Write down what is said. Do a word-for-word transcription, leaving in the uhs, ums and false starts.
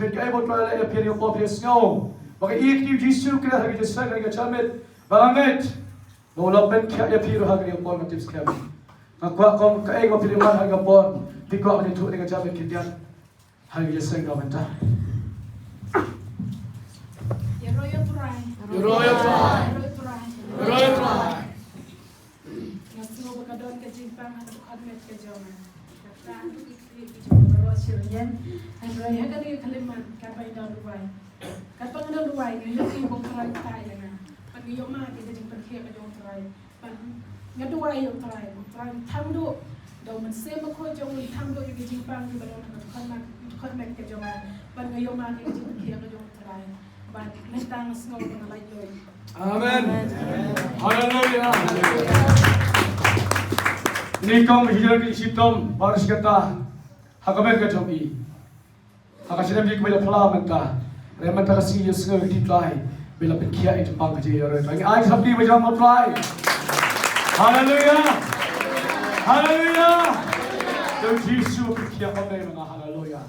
Phi kaei ba u Trai u la leh ïa phi, ïa phi, phi sngew ba ka ïing u Jisu Khrist ha ka jingïaseng, ha ka jingïakhun, ba nga ngeit ba u la pynkhiah ïa phi ruh ha ka por nga tip skhem. Nga kwah kum kaei ba phi dei man ha ka por, phi kwah ban ïathuh ïa ka jingïakhun khyndiat ha ka jingïaseng ka mynta. Ïaroh ïa u Trai. Ïaroh ïa u Trai. Ïaroh ïa u Trai. Ïaroh ïa u Trai. Nga sngew ba ka don ka jingpang ha ka dkhot met ka jong nga. Kata ka dei ka jingpang baroh shi rynïeng. Hynrei ha kane ka khyllipmat katba nga don duwai, katba nga don duwai, nga ïohi ba u Trai u ïa nga. Bad nga ïoh ma ka jingpynkhiah ka jong u Trai. Bad nga duwai ïa u Trai, u Trai un thang duh da u Mynsiem Bakhuid jong u, un thang duh ïa ka jingpang kaba don ha ka dkhot met, dkhot met ka jong nga. Bad nga ïoh ma ka jingpynkhiah ka jong u Trai. Bad mynta nga sngew ba nga lait lut. Amen. Haleluya. Nyngkong ba ïa ki shitom baroh shi katta ha ka met ka jong i. Ha ka snem ki ba la phla mynta. Re mynta ka sngi ïa sngew ki Trai ba la pynkhiah ïa jingpang ka jong i. Ai ka sap ti ba jong u Trai. Haleluya. Haleluya. Jong Jisu pynkhiah ba dei na. Haleluya.